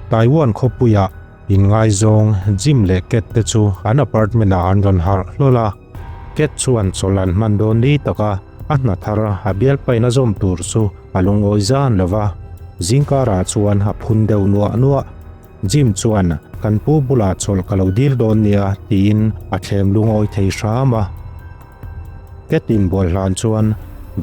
Taiwan khawpuia inngaizawng Jim leh Kat te chu an apartment ah an rawn harh hlawl a. Kat chuan chawlh an hman dawn ni taka a hna thar a bialpain a zawm tur chu a lungawi zan lo va, zingkarah chuan a phun deuh nuah nuah. Jim chuan, Kan pu bulah chawlh ka lo dil dawn nia tiin a thlem lungawi thei hram a. Kat inbual hlan chuan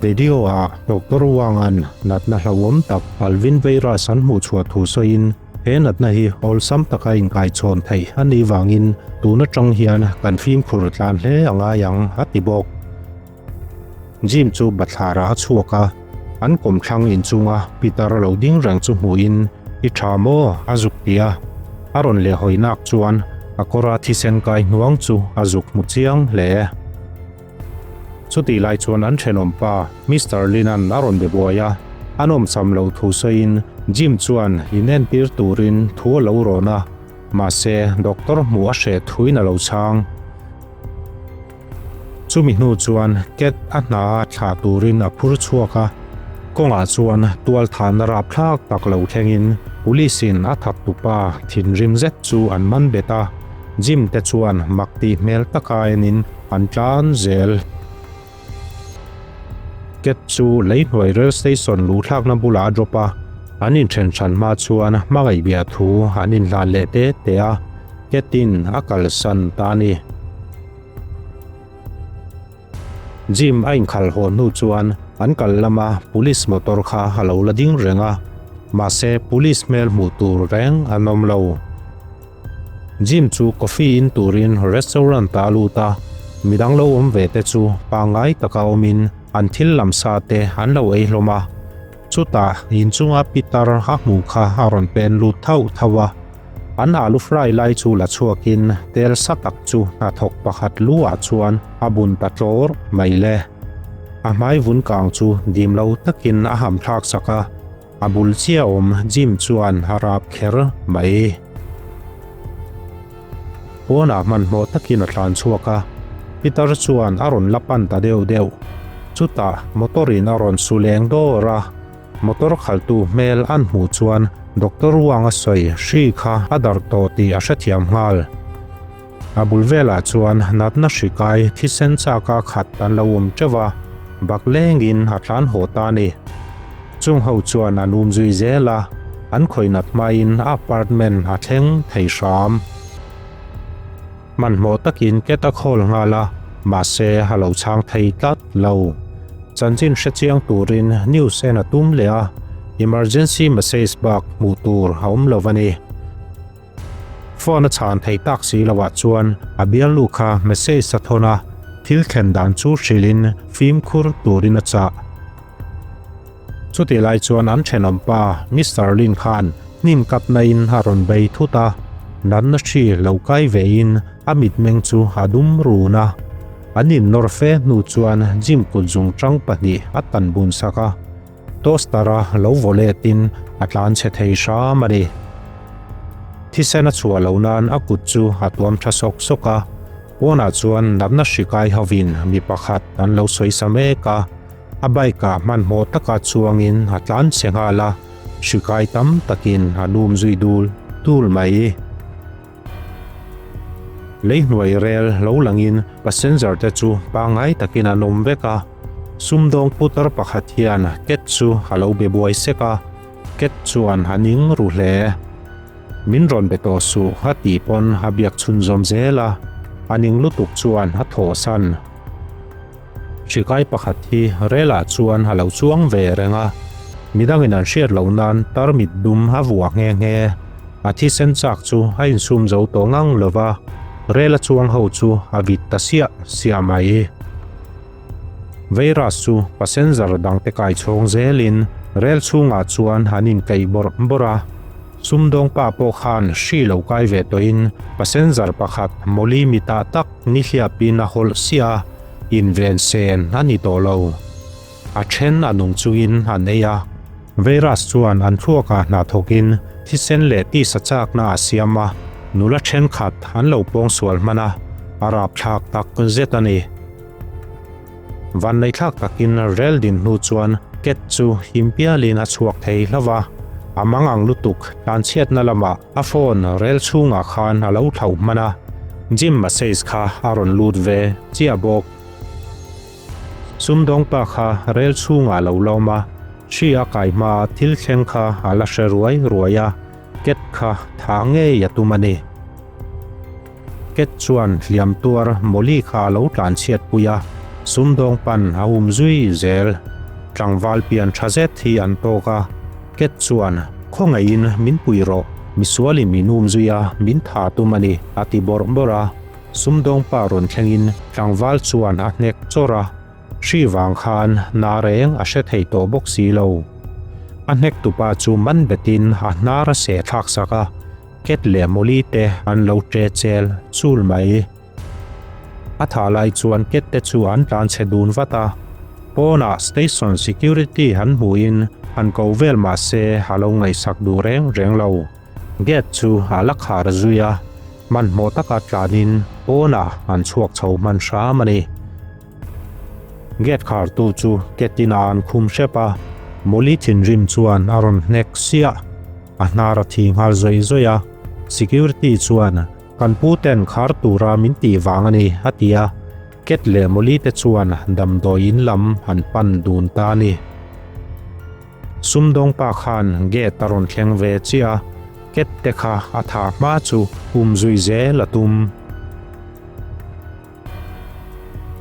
video ah Doctor Wang-a'n natna hlauhawm tak Alvin virus an hmuh chhuah thu sawiin he natna hi awlsam taka inkaichhawn theih a nih vangin tun atang hian kan fimkhur tlan hle a ngai ang a ti bawk. Jim chu bathlarah a chhuak a, an kawmthlang inchunga Peter lo ding reng chu hmuhin I tha maw? a zuk ti a, a rawn lehhawi nak chuan a kawra thisen kai hnuang chu a zuk hmu chiang hle. Chutih lai chuan an thenawm pa Mister Lin-a'n a rawn be buai a, a nawmsam lo thu sawiin Jim chuan inentir turin thu a lo rawn a, mahse doctor hmuh a hreh thuin a lo chhang. Chumi hnu chuan Cat a hna a thlah turin a phur chhuak a, kawngah chuan tualthanna rapthlak tak lo thlengin Police in a thattupa thinrim zet chu an man bet a, Jim te chuan mak tih hmel taka enin an tlan zel. Cat chu leihnuai rail station luhthlakna bulah a drop a, an inthen hran hma chuan hmangaihbia thu an inhlan leh te te a, Cat in a kalsan ta a ni. Jim a inkhal haw hnu chuan an kal lama police motor kha a lo la ding reng a, mahse police hmel hmuh tur reng an awm lo. Jim chu coffee in turin restaurant ah a lut a, midang lo awm ve te chu pangngai taka awmin an thil lam sa te an lo ei hlawm a. Chutah inchunga pitar a hmuh kha a rawn pen lut thauh thauh a. An alu fry lai chu la chhuakin tel sa tak chu hnathawk pakhat lu ah chuan a bun ta tlawr mai le. A hmai vun kang chu dim lo takin a ham thlak sak a, a bul chiah awm Jim chuan a rap kher mai. Pawnah hmanhmawh takin a tlan chhuak a, Peter chuan a rawn la pan ta deuh deuh. Chutah motor in a rawn su leng dawr a. Motor khaltu hmel an hmuh chuan Doctor Wang a sawi hri kha a darh tawh tih a hrethiam nghal. A bul velah chuan natna hri kai thisen chaka khat an lo awm teuh a, bak lengin a tlan haw ta a ni. Chung ho chuan an um zui zel a, an khawih nat hmain a apartment a thleng thei hram. Hmanhmawh takin ket a khawl nghal a, mahse a lo chhang thei tlat lo. Chanchin hre chiang turin news en a tum leh a, emergency message bak hmuh tur a awm lo a ni. Phone a chhan thei tak si loah chuan a bialnu kha message a thawn a, thil thlen dan chu hrilhin fimkhur turin a chah. Chutih lai chuan an thenawm pa Mister Lin khan hnim kapna in a rawn bei thut a, natna hri lo kai ve in a mitmeng chu a dum run a. An innawr fe hnu chuan Jim kut zungchang pahnih a tan bun sak a, toaster a lo vaw let in a tlan chhe thei hram a ni. Thisen a chhuah lo nan a kut chu a tuam tha sawk sawk a, pawnah chuan natna hri kai hovin mi pakhat an lo sawi sa mek a. A bike ah hmanhmawh taka chuangin a tlan chhe nghal a, hri kai tam takin a lum zui dul dul mai. Lei hnuai rel lo langin passenger te chu pangngai takin an awm vek a, sumdawng putar pakhat hian Cat chu a lo be buai sek a, Cat chuan a ning ru hle. Min rawn be tawh suh a tih pawn a biak chhunzawm zel a, a ning lutuk chuan a thawhsan. Hrikai pakhat hi relah chuan a lo chuang ve reng a, midangin an hriat loh nan tarmit dum a vuah nghe nghe. A thisen chak chu a insum zo tawh ngang lo va, rela chuang ho chu a vit ta siah siah mai. Virus chu passenger dangte kai chhawng zelin rel chhungah chuan an inkeih bawrh bawrh a. Sumdawng pa pawh khan hri lo kai ve tawhin passenger pakhat Molly mitah tak nihliapin a hawlh siah a, inven sen a ni tawh lo. A then a nung chungin an ei a. Virus chuan an thluakah hna thawkin thisen leh tisa chakna a siam a, nula thenkhat an lo pawngsual hman a, a rapthlak tak zet a ni. Vanneihthlak takin rel din hnu chuan Cat chu him pialin a chhuak thei hlauh a. A mangang lutuk tlanchhiatna lamah a phone rel chhungah khan a lo thlauh hman a, Jim message kha a rawn lut ve chiah bawk. Sumdawng pa kha rel chhungah a lo lawm a, hri a kai hmaa thil thleng kha a la hre ruai ruai a, Cat kha tha ngei a tum a ni. Cat chuan hliam tuar Molly kha a lo tlanchhiat pui a, sumdawng pan a um zui zel. Tlangval pian tha zet hi an tawk a, Cat chuan, Khawngaihin min pui rawh, misualin min um zui a, min tha tum a ni, a ti bawrh bawrh a. Sumdawng pa rawn thlengin tlangval chuan a hnek chawrh a, hri vang khan na reng a hre thei tawh bawk si lo. A hnek tupa chu man betin a hnar a seh thlak sak a, Cat leh Molly te an lo ṭe chel chul mai. A thah lai chuan Cat te chu an tlan chhe dun vat a, pawnah station security han hmuhin han ko vel mah se a lo ngaihsak duh reng reng lo. Gate chu a la khar zui a, hmanhmawh taka tlanin pawnah an chhuak chho hman hram a ni. Gate khartu chu Cat-in a an khum hrep a, Molly thinrim chuan a rawn hnek siah. A hnar a thi nghal zawih zawih a, security chuan kan pu ten khar tura min tih vang a ni a ti a, Cat leh Molly te chuan damdawi in lam an pan dun ta a ni. Sumdawng pa khan gate a rawn thleng ve chiah a, Cat te kha a tha hma chu um zui zel a tum.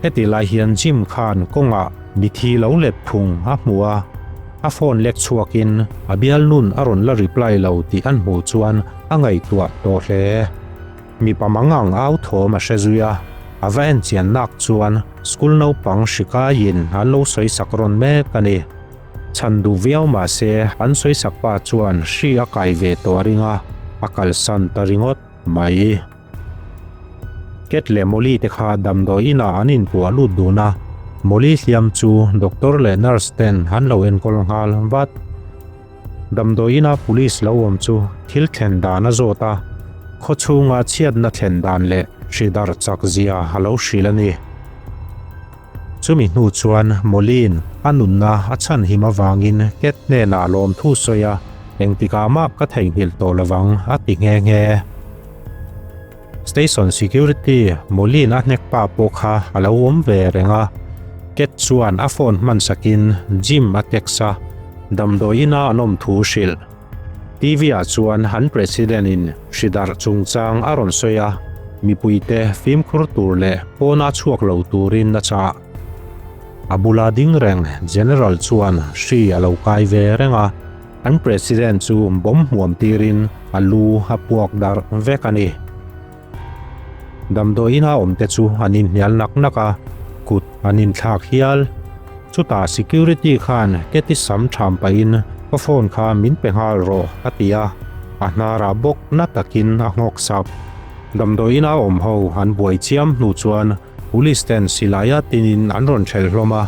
Heti lai hian Jim khan kawngah mithi lo let phung a hmu a, a phone lek chhuakin a bialnun a rawn la reply lo tih an hmuh chuan a ngaihtuah tawh hle. Mipa mangang au thawm a hre zui a, a va en chian nak chuan school naupang hri kaiin an lo sawi sak rawn mek a ni. Chhan duh viau mah se an sawi sak pa chuan hri a kai ve tawh a ring a, a kalsan ta ringawt mai. Cat leh Molly te kha damdawi inah an inpuah lut dun a, Molly hliam chu doctor leh nurse ten an lo enkawl nghal vat. Damdawi ina police lo awm chu thil thlen dan a zawt a, khaw chhunga chhiatna thlen dan leh hri darh chak zia a lo hrilh a ni. Chumi hnu chuan Molly-in a nunna a chhanhim avangin Cat hnenah lawmthu sawi a, engtikah mah ka theihnghilh tawh lovang a ti nghe nghe. Station security Molly-in a hnek pa pawh kha a lo awm ve reng a, Cat chuan a phone hman sakin Jim a text a, damdawi ina an awm thu hrilh. TV ah chuan an President in hri darh chungchang a rawn sawi a, mipuite fimkhur tur leh pawna chhuak lo turin a chah. A bula ding reng General chuan hri a lo kai ve reng a, an President chu bomb hmuam tirin a lu a puak darh vek a ni. Damdawi ina awmte chu an inhnial nak nak a, kut an inthlak hial. Chutah security khan Katy sam tham pahin ka phone kha min pe nghal rawh a ti a, a hnarah bawk na takin a nghawk sak. Damdawi ina awm ho an buai chiam hnu chuan police ten silaia tinin an rawn thelh hlawm a,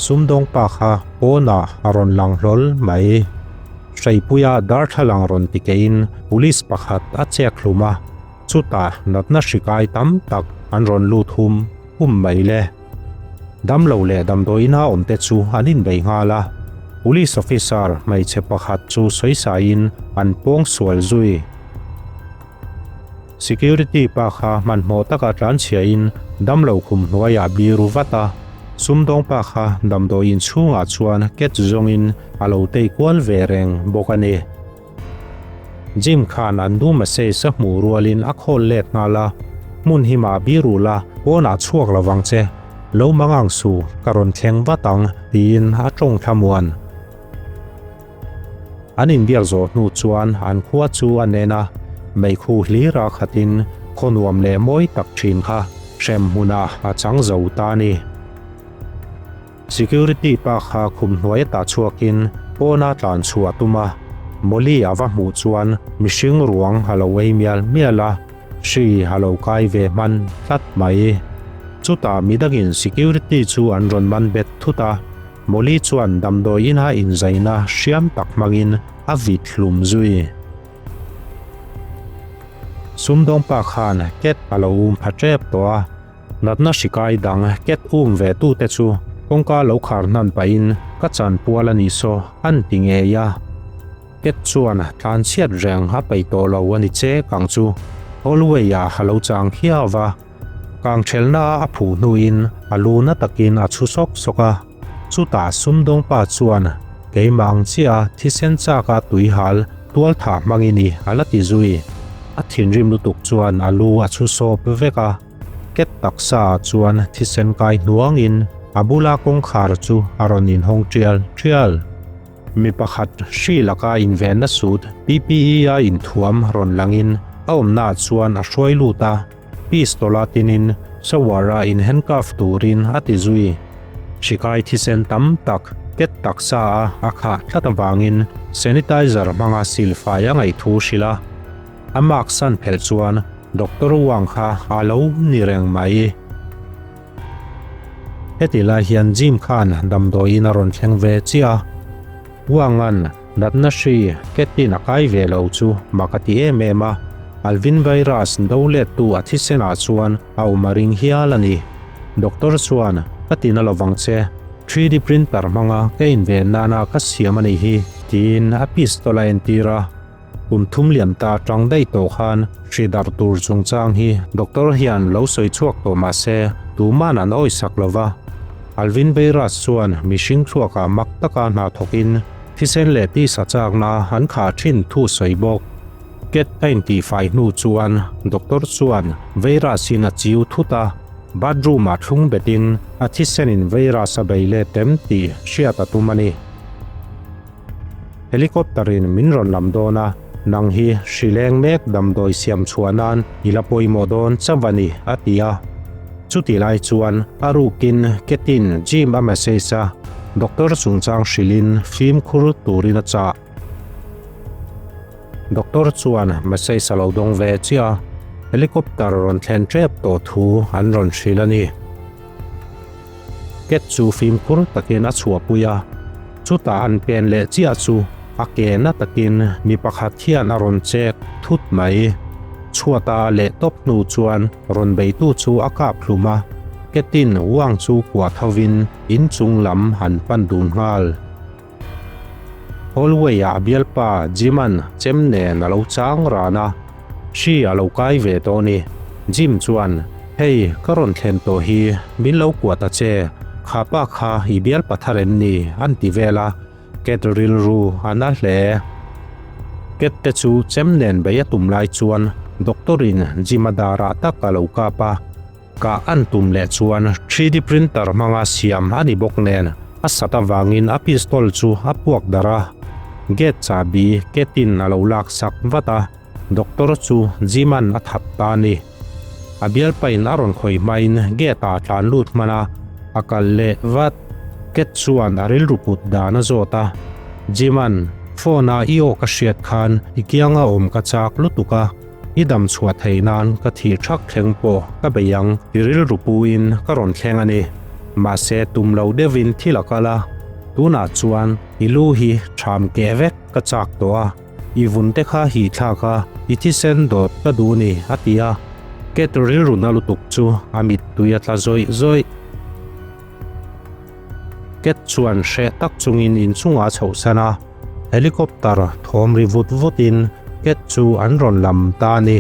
sumdawng pa kha pawnah a rawn lang hlawl mai. Hreipuia darthlalang rawn ti keiin police pakhat a chek hlum a, chutah natna hri kai tam tak an rawn lut hum hum mai le. Damlo leh damdawiina awmte chu an inbei nghal a, police officer hmeichhe pakhat chu sawisaiin an pawng sual zui. Security pa kha hmanhmawh taka tlanchhiain damlo khum hnuaiah biru vat a, sumdawng pa kha damdawi inchhungah chuan cat zawngin a lo tei kual ve reng bawk a ni. Jim khan an nu message a hmuh rualin a call let nghal a, Hmun hi mah biru la, pawnah chhuak lo vang che, lo mangang su, ka rawn thleng vat ang, tiin a tawng thlamuan. An inbiak zawh hnu chuan an khua chu a nen a, meikhu hlira khatin khaw nuam leh mawi tak thin kha hrem hmunah a chang zo ta a ni. Security pa kha khum hnuai atah chhuakin pawna tlan chhuah a tum a, Molly a va hmuh chuan mihring ruang a lo ei mial mial a, hri a lo kai ve hman tlat mai. Chutah midangin security chu an rawn man bet thut a, Molly chuan damdawi ina inzaina hriam tak hmangin a vit hlum zui. Sumdawng pa khan cat a lo um pha tep tawh a, natna hri kai dang cat um ve tute chu kawngka lo khar hnan pahin ka chan pual a nih saw an ti ngei a. Cat chuan tlan chhiat reng a peih tawh lo a ni chek ang chu. Hallway ah a lo chang khiau va, kang thelna a phuh hnuin a lu na takin a chhu sawk sawk a. Chutah sumdawngpa chuan keimah ang chiah thisen chak a tuihal tual thah hmangin i a la ti zui. A thinrim lutuk chuan a lu a chhu sawp vek a. Cat taksa ah chuan thisen kai hnuangin a bula kawngkhar chu a rawn inhawng tial tial. Mi pakhat hri laka invenna suit PPE a inthuam rawn langin a awmnaah chuan a hruai lut a, pistol a tinin shower a in handcuff turin a ti zui. Hrikai thisen tam tak ket taksa a a khah tlat avangin sanitizer hmanga silfai a ngaih thu hrilh a, a mark san phelh chuan Doctor Wang kha a lo ni reng mai. Heti lai hian Jim khan damdawiin a rawn thleng ve chiah a, Wang-a'n natna hri Katin a kai ve lo chu mak a ti em em a, Alvin virus do lettu a thisenah chuan a awm a ring hial a ni. Doctor chuan, Ka ti na lovang che, 3D printer hmanga ka inven nana ka siam a nih hi, tiin a pistol a entir a. Kum thum liam ta atang daih tawh khan hri darh tur chungchang hi doctor hian lo sawi chhuak tawh mah se tuman an awisak lo va. Alvin Beiras chuan mihring thluakah mak taka hna thawkin thisen leh tisa chakna an khah thin thu sawi bawk. Cat a intihfai hnu chuan doctor chuan virus-in a chiu thut a, bathroom-ah thlung betin a thisenin virus a bei let em tih hriat a tum a ni. Helicopter in min rawn lam dawn a, nang hi hri leng mek damdawi siam chhuah nan i la pawimawh dawn chauh a ni, a ti a. Chuti lai chuan a rukin Ketin Jim a message a, doctor chungchang hrilhin fimkhur turin a chah. Doctor chuan message a lo dawng ve chiah a, helicopter rawn thlen tep tawh thu an rawn hrilh a ni. Cat chu fimkhur takin a chhuahpui a, chutah an pen leh chiah chu a ke na takin mi pakhat hian a rawn chek thut mai. Chhuata leh tawp hnu chuan rawn beitu chu a kap hlum a, Cat-in Wang chu kuah thovin inchung lam an pan dun nghal. Hallway-ah bialpa Jim-a'n chem nen a lo chang ran a, hri a lo kai ve tawh a ni. Jim chuan, Hei, ka rawn thlen tawh hi, min lo kuah ta che, kha pa kha i bialpa thar em ni? an ti vel a, Cat rilru a na hle. Cat te chu chem nen bei a tum lai chuan doctor-in Jim-a darah tak a lo kap a. Kah an tum leh chuan 3D printer hmanga siam a ni bawk nen a sat avangin a pistol chu a puak darh a. Gate chahbi Ketin a lo lak sak vat a, doctor chu Jim-a'n a that ta a ni. A bialpain a rawn khawi hmain gate ah a tlan lut hman a, a kal leh vat. Ket chuan a rilru put dan a zawt a, Jim-a'n phone a i aw ka hriat khan i kianga awm ka chak lutuk a, I dam chhuah theih nan ka thih thak thleng pawh ka bei ang ti rilru puin ka rawn thleng a ni. Mahse tum lo deuhin thil a kal a, tunah chuan i lu hi ṭham keh vek ka chak tawh a, i vun te kha hih thlak a, i thisen dawt ka duh ni a ti a. Cat rilru na lutuk chu a mittui a tla zawih zawih. Cat chuan hreh tak chungin inchungah a chhohsan a, helicopter thawm ri vut vutin Cat chu an rawn lam ta a ni.